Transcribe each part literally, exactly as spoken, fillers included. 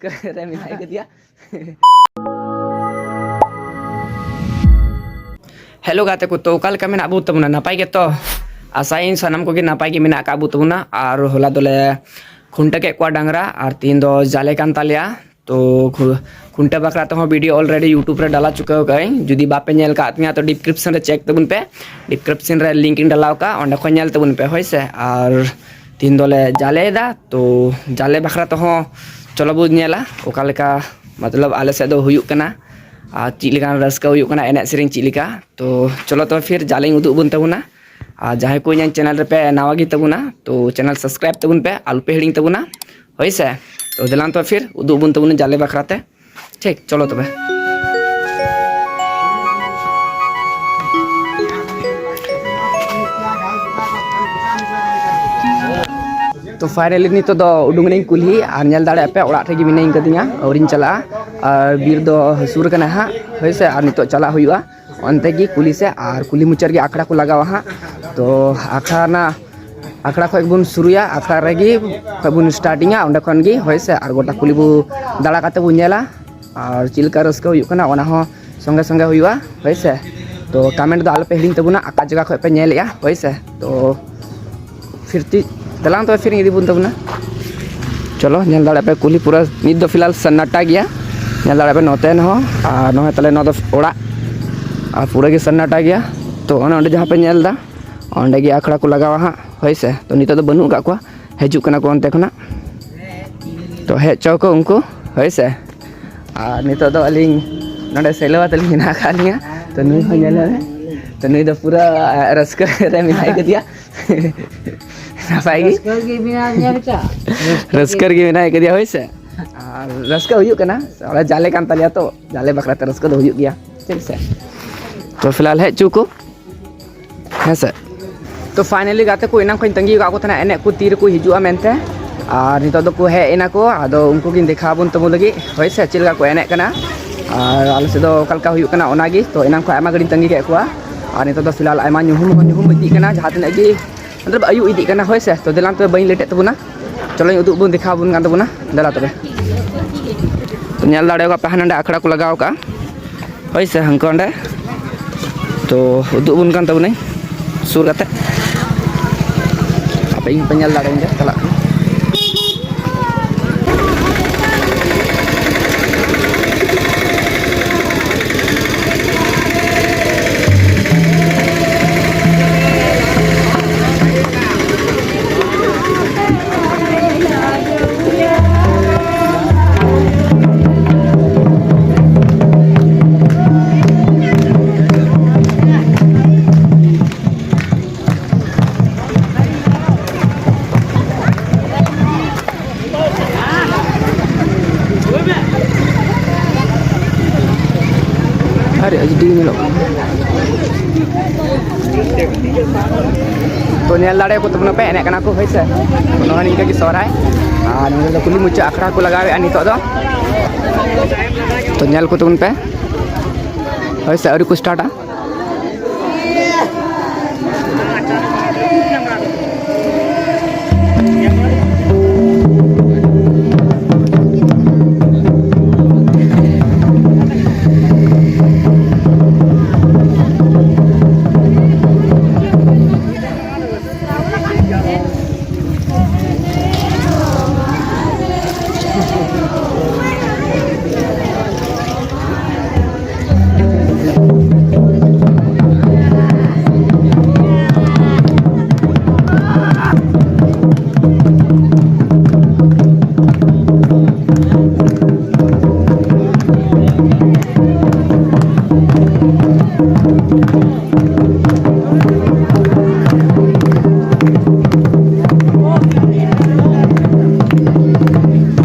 ᱨᱟᱹᱥᱠᱟᱹ ᱨᱮ ᱢᱮᱱᱟᱭ ᱠᱟᱫᱮᱭᱟ᱾ ᱦᱮᱞᱳ ᱜᱟᱛᱮ ᱠᱚ, ᱛᱚ ᱚᱠᱟ ᱞᱮᱠᱟ ᱢᱮᱱᱟᱜ ᱵᱚ ᱛᱟᱵᱚᱱᱟ? ᱱᱟᱯᱟᱭ ᱜᱮᱛᱚ? ᱟᱥᱟᱭᱟᱹᱧ ᱥᱟᱱᱟᱢ ᱠᱚᱜᱮ ᱱᱟᱯᱟᱭ ᱜᱮ ᱢᱮᱱᱟᱜ ᱟᱠᱟᱫ ᱵᱚ ᱛᱟᱵᱚᱱᱟ᱾ ᱟᱨ ᱦᱚᱞᱟ ᱫᱚᱞᱮ ᱠᱷᱩᱱᱴᱟᱹᱣ ᱠᱮᱫ ᱠᱚᱣᱟ ᱰᱟᱝᱨᱟ, ᱟᱨ ᱛᱤᱦᱤᱧ ᱫᱚ ᱡᱟᱞᱮ ᱠᱟᱱ ᱛᱟᱞᱮᱭᱟ᱾ ᱛᱚ ᱠᱷᱩ-, ᱠᱷᱩᱱᱴᱟᱹᱣ ᱵᱟᱠᱷᱨᱟ ᱛᱮᱦᱚᱸ ᱵᱷᱤᱰᱤᱭᱳ ᱚᱞᱨᱮᱰᱤ ᱭᱩᱴᱩᱵᱽ ᱨᱮ ᱰᱟᱞᱟ ᱪᱩᱠᱟᱹᱣ ᱠᱟᱜ ᱟᱹᱧ᱾ ᱡᱩᱫᱤ ᱵᱟᱯᱮ ᱧᱮᱞ ᱠᱟᱜ ᱛᱤᱧᱟ, ᱛᱚ ᱰᱤᱥᱠᱨᱤᱯᱥᱚᱱ ᱨᱮ ᱪᱮᱠ ᱛᱟᱵᱚᱱ ᱯᱮ, ᱰᱤᱥᱠᱨᱤᱯᱥᱚᱱ ᱨᱮ ᱞᱤᱝᱠ ᱤᱧ ᱰᱟᱞᱟᱣ ᱠᱟᱜᱼᱟ, ᱚᱸᱰᱮ ᱠᱷᱚᱱ ᱧᱮᱞ ᱛᱟᱵᱚᱱ ᱯᱮ, ᱦᱳᱭ ᱥᱮ᱾ ᱟᱨ ᱛᱤᱦᱤᱧ ᱫᱚᱞᱮ ᱡᱟᱞᱮᱭᱮᱫᱟ, ᱛᱚ ᱡᱟᱞᱮ ᱵᱟᱠᱷᱨᱟ ᱛᱮᱦᱚᱸ ᱪᱚᱞᱚ ᱵᱚᱱ ᱧᱮᱞᱟ ᱚᱠᱟ ᱞᱮᱠᱟ, ᱢᱚᱛᱞᱚᱵ ᱟᱞᱮ ᱥᱮᱫ ᱫᱚ ᱦᱩᱭᱩᱜ ᱠᱟᱱᱟ ᱟᱨ ᱪᱮᱫ ᱞᱮᱠᱟᱱ ᱨᱟᱹᱥᱠᱟᱹ ᱦᱩᱭᱩᱜ ᱠᱟᱱᱟ, ᱮᱱᱮᱡ ᱥᱮᱨᱮᱧ ᱪᱮᱫ ᱞᱮᱠᱟ᱾ ᱛᱚ ᱪᱚᱞᱚ ᱛᱚᱵᱮ ᱯᱷᱤᱨ ᱡᱟᱞᱮᱧ ᱩᱫᱩᱜ ᱵᱚᱱ ᱛᱟᱵᱚᱱᱟ᱾ ᱟᱨ ᱡᱟᱦᱟᱸᱭ ᱠᱚ ᱤᱧᱟᱹᱜ ᱪᱮᱱᱮᱞ ᱨᱮᱯᱮ ᱱᱟᱣᱟ ᱜᱮ ᱛᱟᱵᱚᱱᱟ, ᱛᱚ ᱪᱮᱱᱮᱞ ᱥᱟᱵᱥᱠᱨᱟᱭᱤᱵ ᱛᱟᱵᱚᱱ ᱯᱮ, ᱟᱞᱚᱯᱮ ᱦᱤᱲᱤᱧ ᱛᱟᱵᱚᱱᱟ, ᱦᱳᱭ ᱥᱮ᱾ ᱛᱚ ᱫᱮᱞᱟᱝ ᱛᱚᱵᱮ ᱯᱷᱤᱨ ᱩᱫᱩᱜ ᱵᱚᱱ ᱛᱟᱵᱚᱱᱟ ᱡᱟᱞᱮ ᱵᱟᱠᱷᱨᱟ ᱛᱮ᱾ ᱴᱷᱤᱠ, ᱪᱚᱞᱚ ᱛᱚᱵᱮ᱾ ᱛᱚ ᱯᱷᱟᱭᱱᱟᱞᱤ ᱱᱤᱛᱚᱜ ᱫᱚ ᱩᱰᱩᱝ ᱮᱱᱟᱹᱧ ᱠᱩᱞᱦᱤ, ᱟᱨ ᱧᱮᱞ ᱫᱟᱲᱮᱭᱟᱜ ᱯᱮ ᱚᱲᱟᱜ ᱨᱮᱜᱮ ᱢᱤᱱᱟᱹᱧ ᱠᱟᱫᱤᱧᱟ, ᱟᱹᱣᱨᱤᱧ ᱪᱟᱞᱟᱜᱼᱟ᱾ ᱟᱨ ᱵᱤᱨ ᱫᱚ ᱦᱟᱹᱥᱩᱨ ᱠᱟᱱᱟ ᱦᱟᱸᱜ, ᱦᱳᱭ ᱥᱮ᱾ ᱟᱨ ᱱᱤᱛᱚᱜ ᱪᱟᱞᱟᱜ ᱦᱩᱭᱩᱜᱼᱟ ᱚᱱᱛᱮ ᱜᱮ ᱠᱩᱞᱦᱤ ᱥᱮᱫ, ᱟᱨ ᱠᱩᱞᱦᱤ ᱢᱩᱪᱟᱹᱫ ᱨᱮᱜᱮ ᱟᱠᱷᱲᱟ ᱠᱚ ᱞᱟᱜᱟᱣᱟ ᱦᱟᱸᱜ᱾ ᱛᱚ ᱟᱠᱷᱲᱟ ᱨᱮᱱᱟᱜ, ᱟᱠᱷᱲᱟ ᱠᱷᱚᱡ ᱵᱚᱱ ᱥᱩᱨᱩᱭᱟ, ᱟᱠᱷᱲᱟ ᱨᱮᱜᱮ ᱠᱷᱚᱡ ᱵᱚᱱ ᱥᱴᱟᱨᱴᱤᱝᱟ, ᱚᱸᱰᱮ ᱠᱷᱚᱱ ᱜᱮ, ᱦᱳᱭ ᱥᱮ᱾ ᱟᱨ ᱜᱚᱴᱟ ᱠᱩᱞᱦᱤ ᱵᱚ ᱫᱟᱬᱟ ᱠᱟᱛᱮ ᱵᱚᱱ ᱧᱮᱞᱟ, ᱟᱨ ᱪᱮᱫ ᱞᱮᱠᱟ ᱨᱟᱹᱥᱠᱟᱹ ᱦᱩᱭᱩᱜ ᱠᱟᱱᱟ ᱚᱱᱟ ᱦᱚᱸ ᱥᱚᱸᱜᱮ ᱥᱚᱸᱜᱮ ᱦᱩᱭᱩᱜᱼᱟ, ᱦᱳᱭ ᱥᱮ᱾ ᱛᱚ ᱠᱚᱢᱮᱱᱴ ᱫᱚ ᱟᱞᱚᱯᱮ ᱦᱤᱲᱤᱧ ᱛᱟᱵᱚᱱᱟ, ᱚᱠᱟ ᱡᱟᱭᱜᱟ ᱠᱷᱚᱡ ᱯᱮ ᱧᱮᱞᱮᱜᱼᱟ, ᱦᱳᱭ ᱥᱮ᱾ ᱛᱚ ᱯᱷᱤᱨᱛᱤ ᱫᱮᱞᱟᱝ ᱛᱚᱵᱮ ᱯᱷᱤᱨ ᱤᱫᱤ ᱵᱚᱱ ᱛᱟᱵᱚᱱᱟ᱾ ᱪᱚᱞᱚ, ᱧᱮᱞ ᱫᱟᱲᱮᱭᱟᱜ ᱯᱮ ᱠᱩᱞᱦᱤ ᱯᱩᱨᱟᱹ ᱱᱤᱛ ᱫᱚ ᱯᱷᱤᱞᱦᱟᱞ ᱥᱟᱱᱱᱟᱴᱟ ᱜᱮᱭᱟ᱾ ᱧᱮᱞ ᱫᱟᱲᱮᱭᱟᱜ ᱯᱮ ᱱᱚᱛᱮ ᱦᱚᱸ, ᱟᱨ ᱱᱚᱜᱼᱚᱭ ᱛᱟᱦᱞᱮ ᱱᱚᱣᱟ ᱫᱚ ᱚᱲᱟᱜ, ᱟᱨ ᱯᱩᱨᱟᱹ ᱜᱮ ᱥᱟᱱᱱᱟᱴᱟ ᱜᱮᱭᱟ᱾ ᱛᱚ ᱚᱱᱮ ᱚᱸᱰᱮ ᱡᱟᱦᱟᱸ ᱯᱮ ᱧᱮᱞ ᱮᱫᱟ, ᱚᱸᱰᱮ ᱜᱮ ᱟᱠᱷᱲᱟ ᱠᱚ ᱞᱟᱜᱟᱣᱟ ᱦᱟᱸᱜ, ᱦᱳᱭ ᱥᱮ᱾ ᱛᱚ ᱱᱤᱛᱚᱜ ᱫᱚ ᱵᱟᱹᱱᱩᱜ ᱟᱠᱟᱫ ᱠᱚᱣᱟ, ᱦᱤᱡᱩᱜ ᱠᱟᱱᱟ ᱠᱚ ᱚᱱᱛᱮ ᱠᱷᱚᱱᱟᱜ᱾ ᱛᱚ ᱦᱮᱡ ᱦᱚᱪᱚ ᱠᱚ ᱩᱱᱠᱩ, ᱦᱳᱭ ᱥᱮ᱾ ᱟᱨ ᱱᱤᱛᱚᱜ ᱫᱚ ᱟᱹᱞᱤᱧ ᱱᱚᱰᱮ ᱥᱮᱞᱣᱟ ᱛᱟᱹᱞᱤᱧ ᱢᱮᱱᱟᱜ ᱟᱠᱟᱫ ᱞᱤᱧᱟ᱾ ᱛᱚ ᱱᱩᱭ ᱦᱚᱸ ᱧᱮᱞ ᱢᱮ, ᱛᱚ ᱱᱩᱭ ᱫᱚ ᱯᱩᱨᱟᱹ ᱨᱟᱹᱥᱠᱟᱹ ᱨᱮ ᱢᱮᱱᱟᱭ ᱠᱟᱫᱮᱭᱟ᱾ ᱱᱟᱯᱟᱭ ᱜᱮ᱾ ᱨᱟᱹᱥᱠᱟᱹ ᱜᱮ ᱢᱮᱱᱟᱜ ᱧᱮᱞ ᱠᱟᱜ᱾ ᱨᱟᱹᱥᱠᱟᱹ ᱨᱮᱜᱮ ᱢᱮᱱᱟᱭ ᱠᱟᱫᱮᱭᱟ, ᱦᱳᱭ ᱥᱮ᱾ ᱟᱨ ᱨᱟᱹᱥᱠᱟᱹ ᱦᱩᱭᱩᱜ ᱠᱟᱱᱟ, ᱚᱱᱟ ᱡᱟᱞᱮ ᱠᱟᱱ ᱛᱟᱞᱮᱭᱟ, ᱛᱚ ᱡᱟᱞᱮ ᱵᱟᱠᱷᱨᱟ ᱛᱮ ᱨᱟᱹᱥᱠᱟᱹ ᱫᱚ ᱦᱩᱭᱩᱜ ᱜᱮᱭᱟ, ᱴᱷᱤᱠ ᱥᱮ᱾ ᱛᱚ ᱯᱷᱤᱞᱦᱟᱞ ᱦᱮᱡ ᱦᱚᱪᱚ ᱠᱚ, ᱦᱮᱸ ᱥᱮ᱾ ᱛᱚ ᱯᱷᱟᱭᱱᱟᱞᱤ ᱜᱟᱛᱮ ᱠᱚ, ᱮᱱᱟᱝ ᱠᱷᱚᱱ ᱛᱟᱺᱜᱤ ᱟᱠᱟᱫ ᱠᱚ ᱛᱟᱦᱮᱱᱟ, ᱮᱱᱮᱡ ᱠᱚ ᱛᱤ ᱨᱮᱠᱚ ᱦᱤᱡᱩᱜᱼᱟ ᱢᱮᱱᱛᱮ᱾ ᱟᱨ ᱱᱤᱛᱚᱜ ᱫᱚᱠᱚ ᱦᱮᱡ ᱮᱱᱟ ᱠᱚ, ᱟᱫᱚ ᱩᱱᱠᱩ ᱜᱤᱧ ᱫᱮᱠᱷᱟᱣ ᱟᱵᱚᱱ ᱛᱟᱵᱚ ᱞᱟᱹᱜᱤᱫ, ᱦᱳᱭ ᱥᱮ, ᱪᱮᱫ ᱞᱮᱠᱟ ᱠᱚ ᱮᱱᱮᱡ ᱠᱟᱱᱟ ᱟᱨ ᱟᱞᱮ ᱥᱮᱫ ᱫᱚ ᱚᱠᱟ ᱞᱮᱠᱟ ᱦᱩᱭᱩᱜ ᱠᱟᱱᱟ ᱚᱱᱟᱜᱮ᱾ ᱛᱚ ᱮᱱᱟᱝ ᱠᱷᱚᱱ ᱟᱭᱢᱟ ᱜᱷᱟᱹᱲᱤᱡ ᱛᱟᱺᱜᱤ ᱠᱮᱫ ᱠᱚᱣᱟ, ᱟᱨ ᱱᱤᱛᱚᱜ ᱫᱚ ᱯᱷᱤᱞᱦᱟᱞ ᱟᱭᱢᱟ ᱧᱩᱦᱩᱢ ᱦᱚᱸ ᱧᱩᱦᱩᱢ ᱤᱫᱤᱜ ᱠᱟᱱᱟ, ᱡᱟᱦᱟᱸ ᱛᱤᱱᱟᱹᱜ ᱜᱮ ᱢᱚᱛᱞᱚᱵ ᱟᱹᱭᱩᱵ ᱤᱫᱤᱜ ᱠᱟᱱᱟ, ᱦᱳᱭ ᱥᱮ᱾ ᱛᱚ ᱫᱮᱞᱟᱝ ᱛᱚᱵᱮ ᱵᱟᱹᱧ ᱞᱮᱴᱮᱫ ᱛᱟᱵᱚᱱᱟ, ᱪᱚᱞᱚᱧ ᱩᱫᱩᱜ ᱵᱚᱱ ᱫᱮᱠᱷᱟᱣ ᱟᱵᱚᱱ ᱠᱟᱱ ᱛᱟᱵᱚᱱᱟ, ᱫᱮᱞᱟ ᱛᱚᱵᱮ᱾ ᱛᱚ, ᱧᱮᱞ ᱫᱟᱲᱮᱭᱟᱜ ᱯᱮ, ᱦᱟᱸᱰᱮ ᱟᱠᱷᱲᱟ ᱠᱚ ᱞᱟᱜᱟᱣ ᱠᱟᱜᱼᱟ᱾ ᱦᱳᱭ ᱥᱮ, ᱦᱟᱱᱠᱟ ᱚᱸᱰᱮ᱾ ᱛᱚ, ᱩᱫᱩᱜ ᱟᱵᱚᱱ ᱠᱟᱱ ᱛᱟᱵᱚᱱᱟᱹᱧ ᱥᱩᱨ ᱠᱟᱛᱮ᱾ ᱟᱯᱮ ᱤᱧ ᱯᱮ ᱧᱮᱞ ᱫᱟᱲᱮᱭᱟᱹᱧ ᱜᱮᱭᱟ, ᱪᱟᱞᱟᱜ ᱠᱟᱱᱟ᱾ ᱟᱨ ᱮᱭᱤᱪ ᱰᱤ ᱧᱮᱞᱚᱜ ᱠᱟᱱᱟ᱾ ᱛᱚ, ᱧᱮᱞ ᱫᱟᱲᱮᱭᱟᱠᱚ ᱛᱟᱵᱚᱱᱟ ᱯᱮ, ᱮᱱᱮᱡ ᱠᱟᱱᱟ ᱠᱚ, ᱦᱳᱭ ᱥᱮ᱾ ᱱᱚᱜᱼᱚᱭ ᱱᱤᱝᱠᱟᱹ ᱜᱮ ᱥᱚᱦᱨᱟᱭ᱾ ᱟᱨ ᱱᱚᱰᱮ ᱫᱚ ᱠᱩᱞᱦᱤ ᱢᱩᱪᱟᱹᱫ ᱟᱠᱷᱲᱟ ᱠᱚ ᱞᱟᱜᱟᱣᱮᱫᱼᱟ ᱱᱤᱛᱚᱜ ᱫᱚ᱾ ᱛᱚ, ᱧᱮᱞ ᱠᱚ ᱛᱟᱵᱚᱱ ᱯᱮ, ᱦᱳᱭ ᱥᱮ, ᱟᱹᱣᱨᱤ ᱠᱚ ᱥᱴᱟᱨᱴᱟ᱾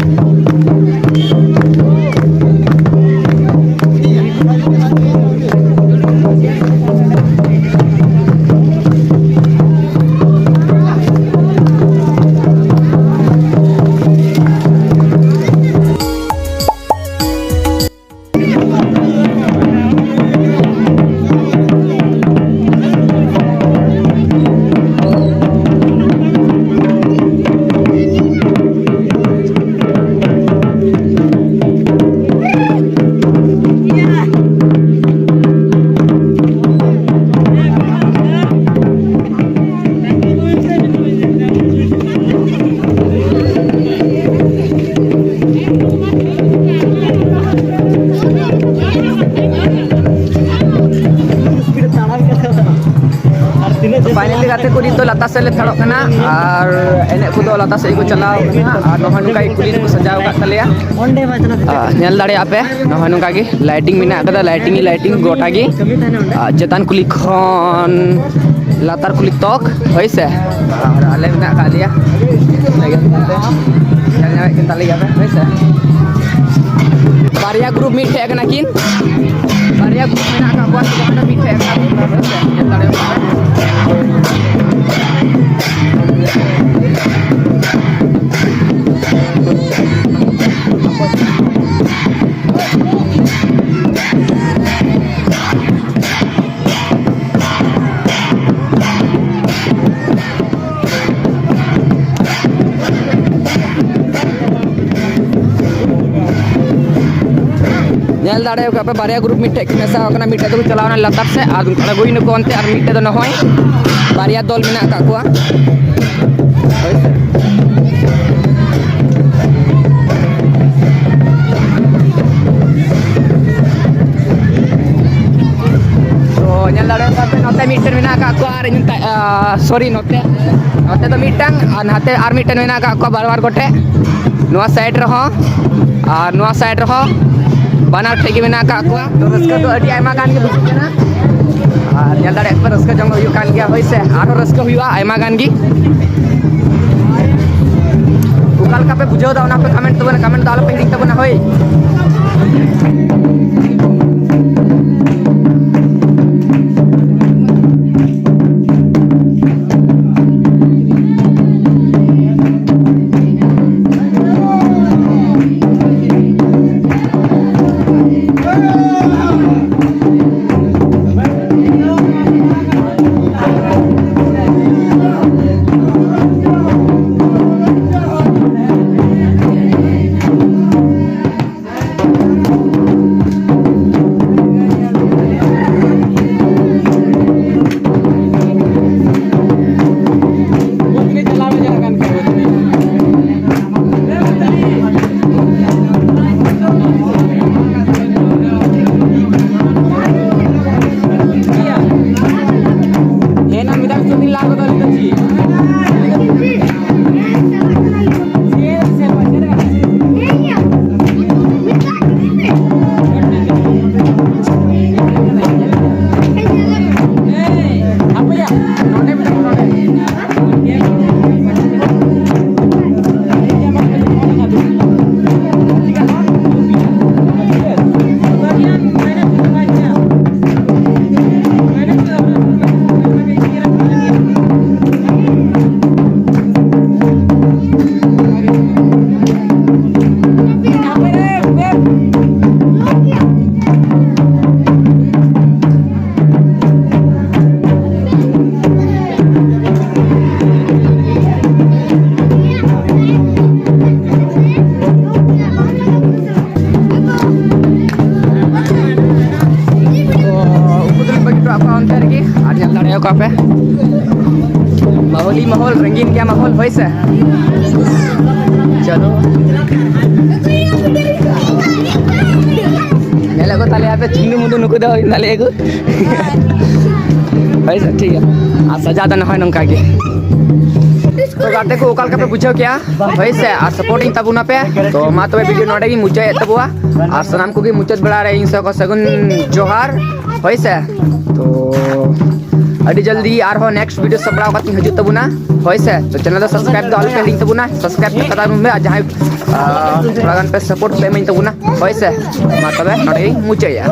ᱯᱷᱟᱭᱱᱟᱞᱤ ᱜᱟᱛᱮ ᱠᱚ, ᱱᱤᱛᱚᱜ ᱞᱟᱛᱟᱨ ᱥᱮᱫ ᱞᱮ ᱯᱷᱮᱰᱚᱜ ᱠᱟᱱᱟ ᱟᱨ ᱮᱱᱮᱡ ᱠᱚᱫᱚ ᱞᱟᱛᱟᱨ ᱥᱮᱫ ᱜᱮᱠᱚ ᱪᱟᱞᱟᱣ ᱠᱟᱱᱟ᱾ ᱟᱨ ᱱᱚᱜᱼᱚᱭ ᱱᱚᱝᱠᱟ ᱜᱮ ᱠᱩᱞᱦᱤ ᱠᱚ ᱥᱟᱡᱟᱣ ᱟᱠᱟᱫ ᱛᱟᱞᱮᱭᱟ᱾ ᱟᱨ ᱧᱮᱞ ᱫᱟᱲᱮᱭᱟᱜᱼᱟ ᱯᱮ, ᱱᱚᱜᱼᱚᱭ ᱱᱚᱝᱠᱟ ᱜᱮ ᱞᱟᱭᱴᱤᱝ ᱢᱮᱱᱟᱜ ᱟᱠᱟᱫᱟ, ᱞᱟᱭᱴᱤᱝ ᱜᱮ ᱞᱟᱭᱴᱤᱝ ᱜᱚᱴᱟ ᱜᱮ᱾ ᱟᱨ ᱪᱮᱛᱟᱱ ᱠᱩᱞᱦᱤ ᱠᱷᱚᱱ ᱞᱟᱛᱟᱨ ᱠᱩᱞᱦᱤ ᱛᱚᱠ, ᱦᱳᱭ ᱥᱮ᱾ ᱟᱨ ᱟᱞᱮ ᱢᱮᱱᱟᱜ ᱟᱠᱟᱫ ᱞᱮᱭᱟ, ᱧᱮᱞ ᱧᱟᱢᱮᱫ ᱠᱤᱱ ᱛᱟᱞᱮ ᱜᱮᱭᱟ ᱯᱮ, ᱦᱳᱭ ᱥᱮ᱾ ᱵᱟᱨᱭᱟ ᱜᱨᱩᱯ ᱢᱤᱫ ᱴᱷᱮᱡ ᱠᱟᱱᱟ ᱠᱤᱱ, ᱵᱟᱨᱭᱟ ᱜᱨᱩᱯ ᱢᱮᱱᱟᱜ ᱟᱠᱟᱫ ᱠᱚᱣᱟ, ᱥᱮ ᱚᱸᱰᱮ ᱢᱤᱫ ᱴᱷᱮᱡ ᱠᱟᱱᱟ ᱠᱤᱱ, ᱦᱳᱭ ᱥᱮ᱾ ᱧᱮᱞ ᱫᱟᱲᱮᱭᱟᱜ ᱠᱟᱱᱟ ᱯᱮ᱾ ᱧᱮᱞ ᱫᱟᱲᱮ ᱟᱠᱟᱫ ᱯᱮ, ᱵᱟᱨᱭᱟ ᱜᱨᱩᱯ ᱢᱤᱫᱴᱷᱮᱡ ᱠᱤᱱ ᱢᱮᱥᱟ ᱟᱠᱟᱱᱟ, ᱢᱤᱫᱴᱮᱡ ᱫᱚᱠᱚ ᱪᱟᱞᱟᱣ ᱮᱱᱟ ᱞᱟᱛᱟᱨ ᱥᱮᱫ ᱟᱨ ᱟᱬᱜᱚᱭᱮᱱᱟ ᱠᱚ ᱚᱱᱛᱮ, ᱟᱨ ᱢᱤᱫᱴᱮᱡ ᱫᱚ ᱱᱚᱜᱼᱚᱭ ᱵᱟᱨᱭᱟ ᱫᱚᱞ ᱢᱮᱱᱟᱜ ᱟᱠᱟᱫ ᱠᱚᱣᱟ᱾ ᱦᱳᱭ ᱥᱮ᱾ ᱛᱚ, ᱧᱮᱞ ᱫᱟᱲᱮᱭᱟᱜ ᱠᱟᱱᱟ ᱯᱮ, ᱱᱚᱛᱮ ᱢᱤᱫᱴᱮᱱ ᱢᱮᱱᱟᱜ ᱟᱠᱟᱫ ᱠᱚᱣᱟ ᱟᱨ ᱤᱧ ᱛᱟ-, ᱟ, ᱥᱚᱨᱤ, ᱱᱚᱛᱮ, ᱱᱚᱛᱮ ᱫᱚ ᱢᱤᱫᱴᱟᱝ ᱟᱨ ᱱᱟᱛᱮ ᱟᱨ ᱢᱤᱫᱴᱮᱱ ᱢᱮᱱᱟᱜ ᱟᱠᱟᱫ ᱠᱚᱣᱟ, ᱵᱟᱨ ᱵᱟᱨ ᱜᱚᱴᱮᱡ᱾ ᱱᱚᱣᱟ ᱥᱟᱭᱤᱰ ᱨᱮᱦᱚᱸ ᱟᱨ ᱱᱚᱣᱟ ᱥᱟᱭᱤᱰ ᱨᱮᱦᱚᱸ ᱵᱟᱱᱟᱨ ᱴᱷᱮᱡ ᱜᱮ ᱢᱮᱱᱟᱜ ᱟᱠᱟᱫ ᱠᱚᱣᱟ᱾ ᱛᱚ, ᱨᱟᱹᱥᱠᱟᱹ ᱫᱚ ᱟᱹᱰᱤ ᱟᱭᱢᱟ ᱜᱟᱱ ᱜᱮ ᱵᱩᱡᱷᱟᱹᱜ ᱠᱟᱱᱟ᱾ ᱟᱨ ᱧᱮᱞ ᱫᱟᱲᱮᱭᱟᱜ ᱠᱟᱱᱟ, ᱨᱟᱹᱥᱠᱟᱹ ᱡᱚᱝ ᱫᱚ ᱦᱩᱭᱩᱜ ᱠᱟᱱ ᱜᱮᱭᱟ, ᱦᱳᱭ ᱥᱮ, ᱟᱨᱦᱚᱸ ᱨᱟᱹᱥᱠᱟᱹ ᱦᱩᱭᱩᱜᱼᱟ ᱟᱭᱢᱟ ᱜᱟᱱ ᱜᱮ᱾ ᱚᱠᱟ ᱞᱮᱠᱟ ᱯᱮ ᱵᱩᱡᱷᱟᱹᱣ ᱮᱫᱟ, ᱚᱱᱟ ᱯᱮ ᱠᱚᱢᱮᱱᱴ ᱛᱟᱵᱚᱱᱟ, ᱠᱚᱢᱮᱱᱴ ᱫᱚ ᱟᱞᱚ ᱯᱮ ᱦᱤᱲᱤᱧ ᱛᱟᱵᱚᱱᱟ, ᱦᱳᱭ᱾ ᱠᱚᱣᱟ ᱯᱮ᱾ ᱢᱟᱦᱚᱞ ᱦᱤ ᱢᱟᱦᱚᱞ, ᱨᱚᱝᱜᱤᱱ ᱜᱮᱭᱟ ᱢᱟᱦᱚᱞ, ᱦᱳᱭ ᱥᱮ᱾ ᱪᱚᱞᱚ᱾ ᱧᱮᱞᱮᱫ ᱠᱚ ᱛᱟᱞᱮᱭᱟ ᱯᱮ, ᱪᱷᱤᱝᱜᱩ ᱢᱩᱫᱩ ᱱᱩᱠᱩ ᱫᱚ ᱦᱩᱭ ᱛᱟᱞᱮᱭᱟ ᱠᱚ᱾ ᱦᱳᱭ ᱥᱮ, ᱴᱷᱤᱠ ᱜᱮᱭᱟ᱾ ᱟᱨ ᱥᱟᱡᱟᱣ ᱫᱚ ᱱᱚᱜᱼᱚᱭ ᱱᱚᱝᱠᱟ ᱜᱮ᱾ ᱛᱚ ᱜᱟᱛᱮ ᱠᱚ, ᱚᱠᱟ ᱞᱮᱠᱟ ᱯᱮ ᱵᱩᱡᱷᱟᱹᱣ ᱠᱮᱜᱼᱟ? ᱦᱳᱭ ᱥᱮ, ᱟᱨ ᱥᱟᱯᱳᱨᱴᱤᱝ ᱛᱟᱵᱚᱱᱟ ᱯᱮ᱾ ᱛᱚ ᱢᱟ ᱛᱚᱵᱮ ᱵᱷᱤᱰᱤᱭᱳ ᱱᱚᱰᱮ ᱜᱤᱧ ᱢᱩᱪᱟᱹᱫ ᱮᱫ ᱛᱟᱵᱚᱣᱟ᱾ ᱟᱨ ᱥᱟᱱᱟᱢ ᱠᱚᱜᱮ ᱢᱩᱪᱟᱹᱫ ᱵᱮᱲᱟ ᱨᱮ ᱤᱧ ᱥᱮᱫ ᱠᱷᱚᱱ ᱥᱟᱹᱜᱩᱱ ᱡᱚᱦᱟᱨ᱾ ᱦᱳᱭ ᱥᱮ, ᱛᱚ ᱟᱹᱰᱤ ᱡᱚᱞᱫᱤ ᱟᱨᱦᱚᱸ ᱱᱮᱠᱥᱴ ᱵᱷᱤᱰᱤᱭᱳ ᱥᱟᱯᱲᱟᱣ ᱠᱟᱛᱮᱧ ᱦᱤᱡᱩᱜ ᱛᱟᱵᱚᱱᱟ᱾ ᱦᱳᱭ ᱥᱮ, ᱛᱚ ᱪᱮᱱᱮᱞ ᱫᱚ ᱥᱟᱵᱥᱠᱨᱟᱭᱤᱵ ᱫᱚ ᱟᱞᱚ ᱯᱮ ᱦᱤᱲᱤᱧ ᱛᱟᱵᱚᱱᱟ, ᱥᱟᱵᱥᱠᱨᱟᱭᱤᱵ ᱠᱟᱛᱟ ᱵᱚᱱ ᱯᱮ᱾ ᱟᱨ ᱡᱟᱦᱟᱸᱭ, ᱟᱸ, ᱛᱷᱚᱲᱟ ᱜᱟᱱ ᱯᱮ ᱥᱟᱯᱳᱨᱴ ᱯᱮ ᱮᱢᱟᱹᱧ ᱛᱟᱵᱚᱱᱟ᱾ ᱦᱳᱭ ᱥᱮ, ᱢᱟ ᱛᱚᱵᱮ ᱱᱚᱰᱮ ᱜᱤᱧ ᱢᱩᱪᱟᱹᱫ ᱮᱜᱼᱟ᱾